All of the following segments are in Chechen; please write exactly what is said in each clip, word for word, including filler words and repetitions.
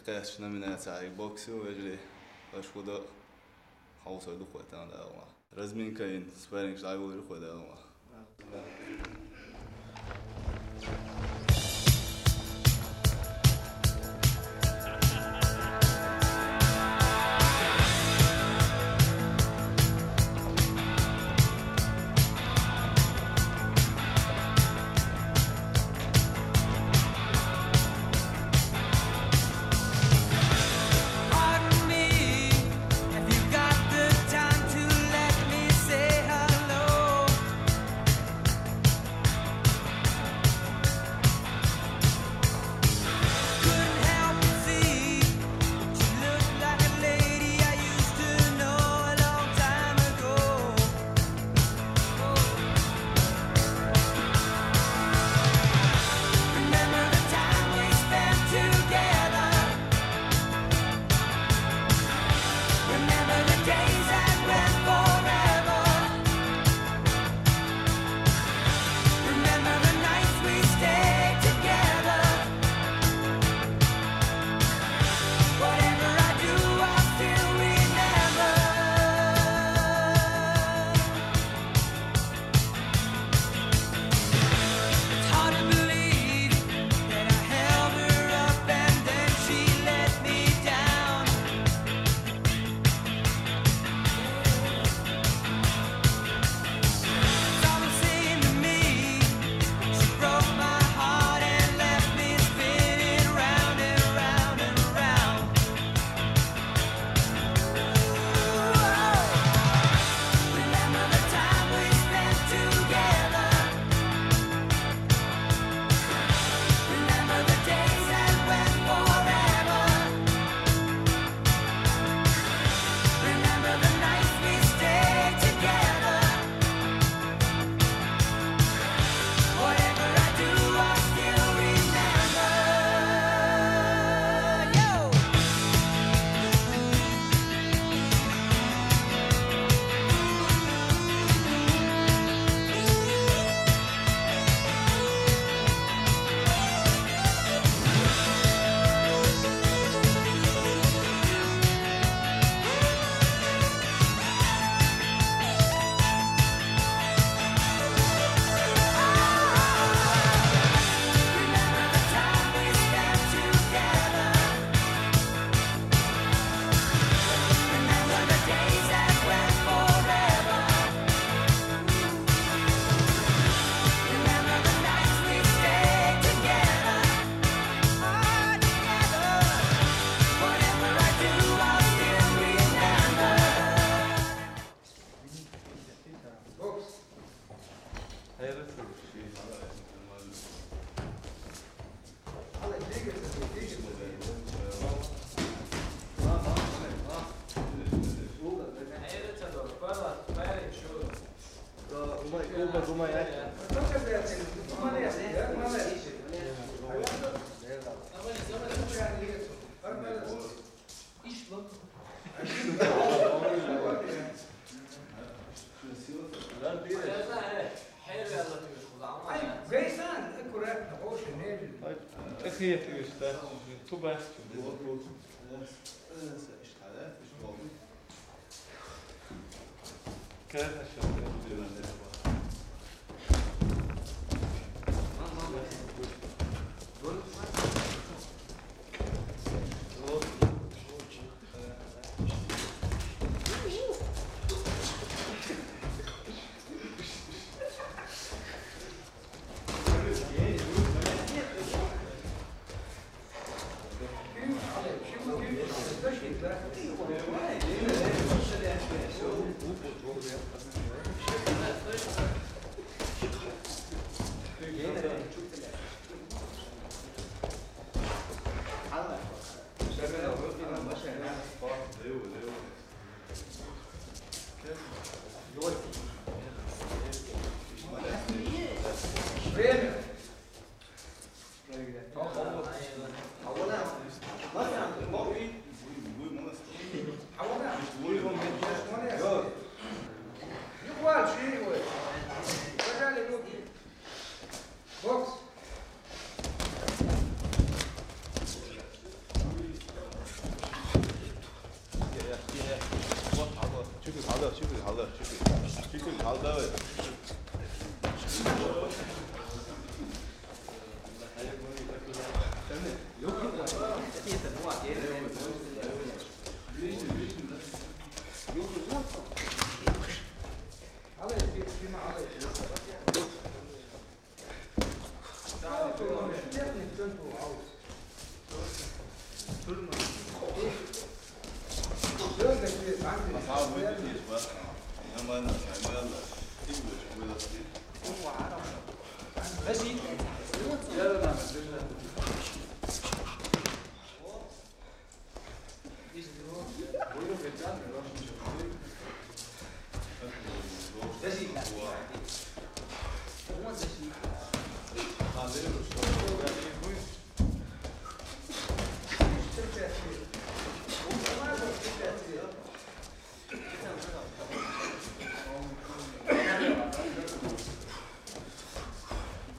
Кхаьчача номинацехь бокс ю, вежарий, аша хӀун до, хьовсур ду-кх вай тахана, Дала мукъ лахь. Разминка йина, спарринг дӀайолийра-кх вай, Дала мукъ лахь. Pardon me, have you got the time to let me say hello? Couldn't help but see that you look like a lady I used to know a long time ago. Remember the time we spent together. Remember the days that went forever. Remember the nights we stayed together. Whatever I do, I'll still remember. It's hard to believe that I held her up and then she let me down. It's all the same to me. She broke my heart and left me spinning round and round and round. Remember the time we spent together. Remember the days that went forever. Remember the nights we stayed together. Whatever I do, I still remember. Yo!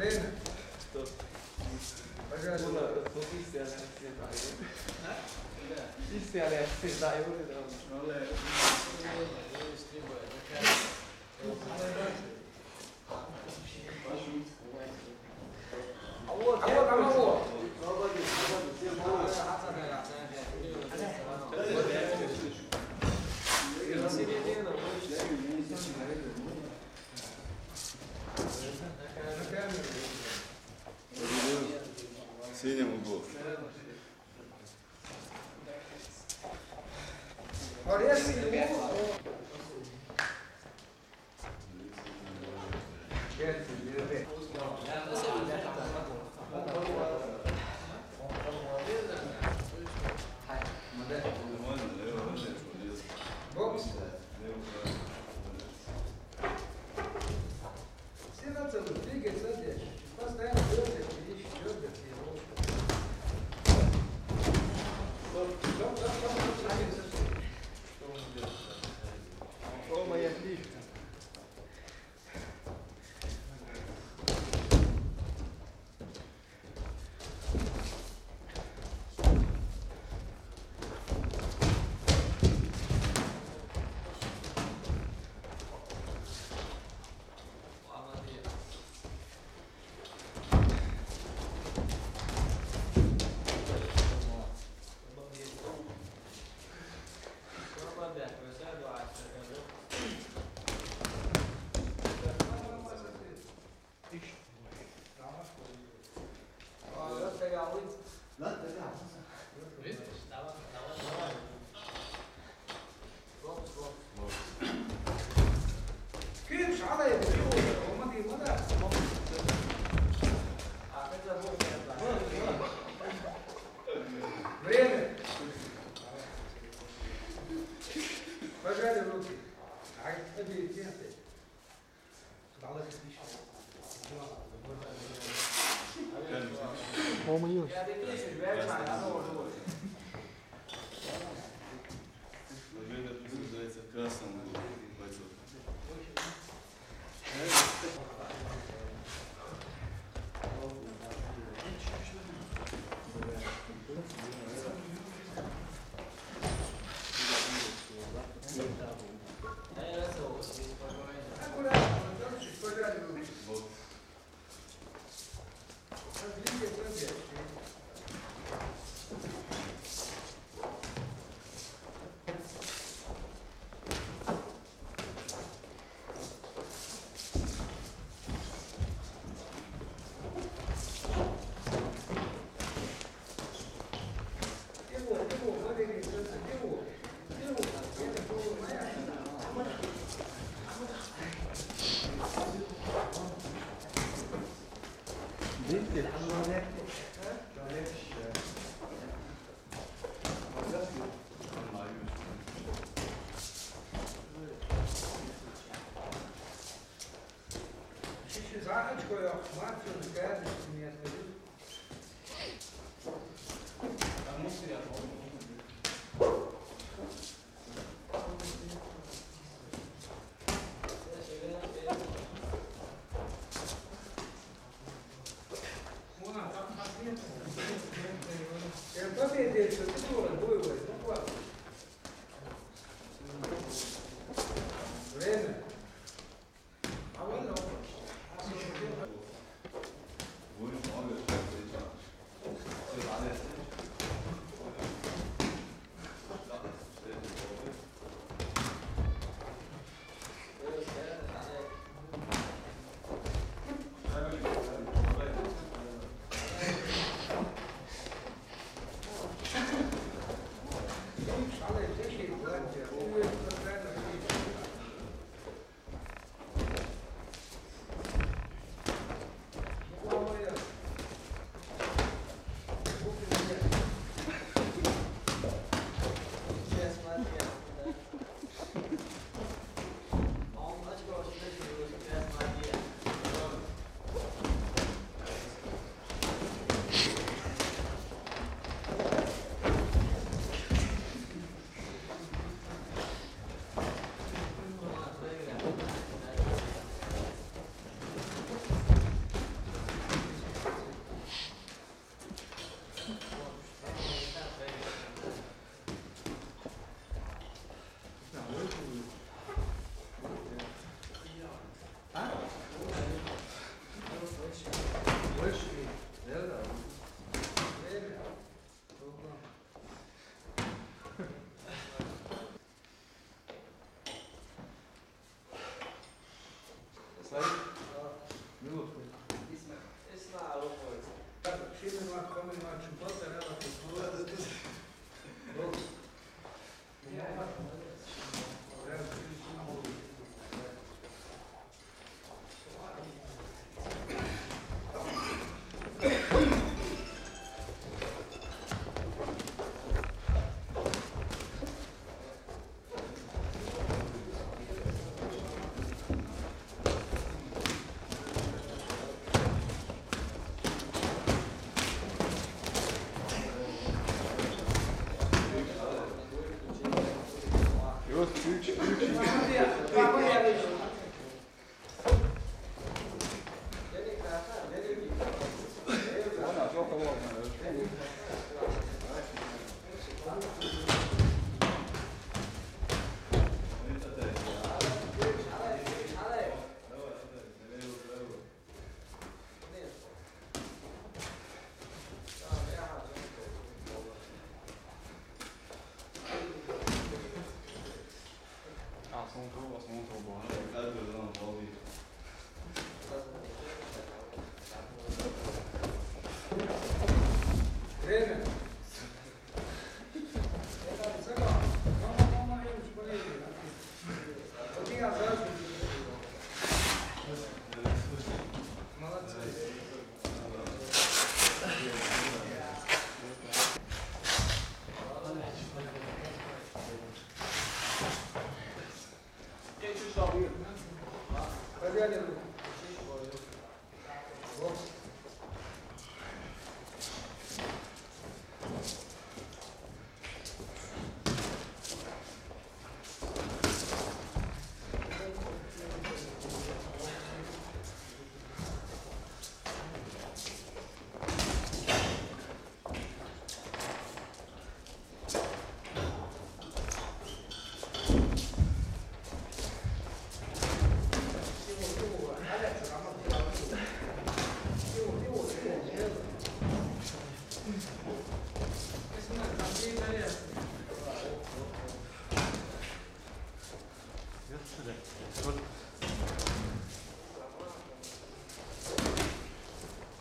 Время. Пожалуйста. Синим углу. Время. Пожали руки. Победа присуждается красным бойцам. Время. Время.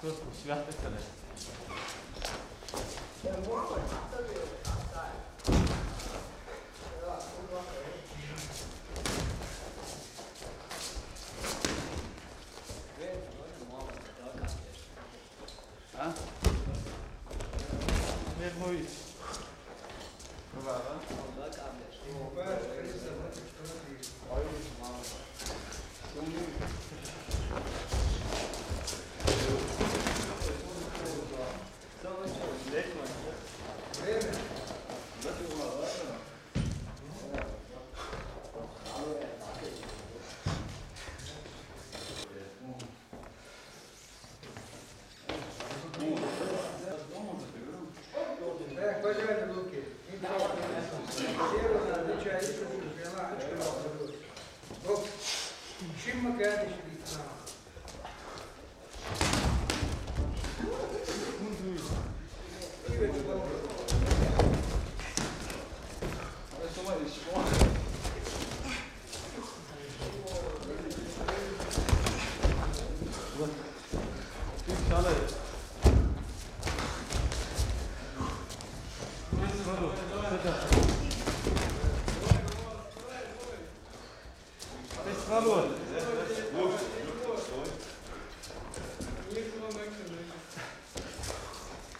Просто святость. А? Не боюсь. Так, пожали руки. Первый отвечает, что ты взяла, а что я говорю? Бокс. Чим макади шибица.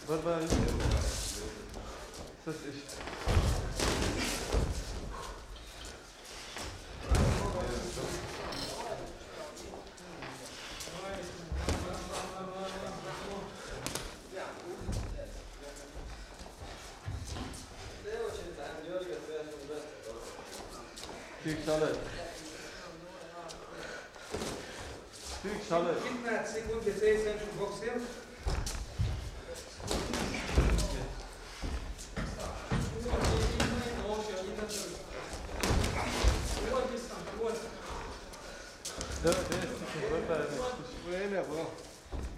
Bye bye. Türk salı. Türk salı. Пятнадцать секунд, если есть, боксер. Время было.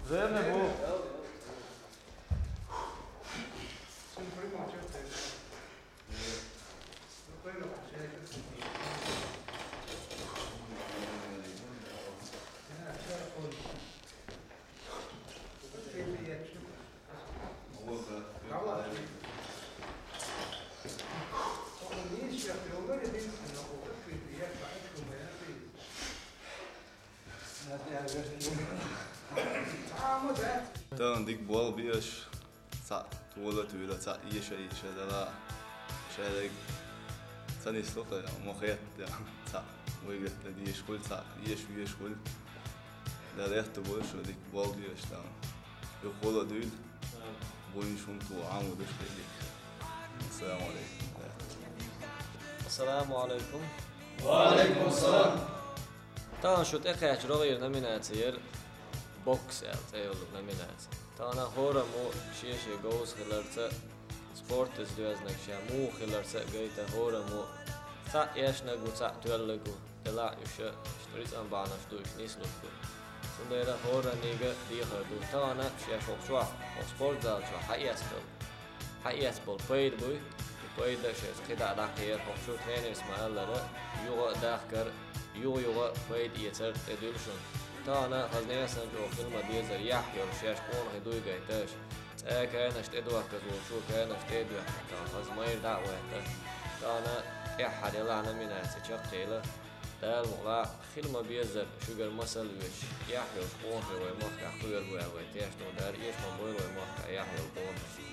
Время было. Тахана дика болх бе аша, цхьаъ тола а туьйла, цхьаъ эша а эша дала, шаьраг ца нисло-кх, ма хетта, цхьаъ вайгатта дезаш хуьлу, цхьаъ эша везаш хуьлу. Дала аьтто бойла шун, дика болх бе аша тахана. Юха хӀаллак а дуьйла, буйнаш хӀума тоха Ӏамо даш хилийта. Ассаламу алейкум. Ассаламу алейкум. Ва алейкум ассалам. Тахана шу тӀекхаьчча рогӀера номинаци яра бокс аьлла цӀе йолу номинаци. Тахана хӀораммо шен-шен говза хиларца, спортаца доьзнарг ша муха хиларца а гайта, хӀораммо цхьаъ эшнарг ву, цхьаъ тоьлларг ву, делахь уьш рицкъан бахьанаш ду, уьш нислург ду. Цундела хӀораннийга дехар ду. Тахана шаьш хӀокху чохь, хӀокху спортзал чохь хьаэцна долу, хьаэцна болу пайда буй, и пайда шайца кхидӀа а дӀакхехьа, хӀокху чуьра тренерс ма-аллара, юха а дахкар, юха-юха а пайда эцар тӀедуьллу шуна. Тахана хаза несан чӀогӀа хила ма дезара, яхь йолуш шаьш къонахий дуй гайташ. Цкъа а кайнаш тӀедохказа волчо кайнаш тӀе а доьхна, тахана хаза майра дӀа а гӀоьттина. Тахана тӀаьххьара делахь номинаци чекхъяйла. Дала мукъ лахь, хила ма беззара шуьгара масал а оьцуш, яхь йолуш къонахий вай махкахь кхоьру ву аьлла вай тешна ду, Дала эшам бойла вай махкахь яхь йолу къонахий.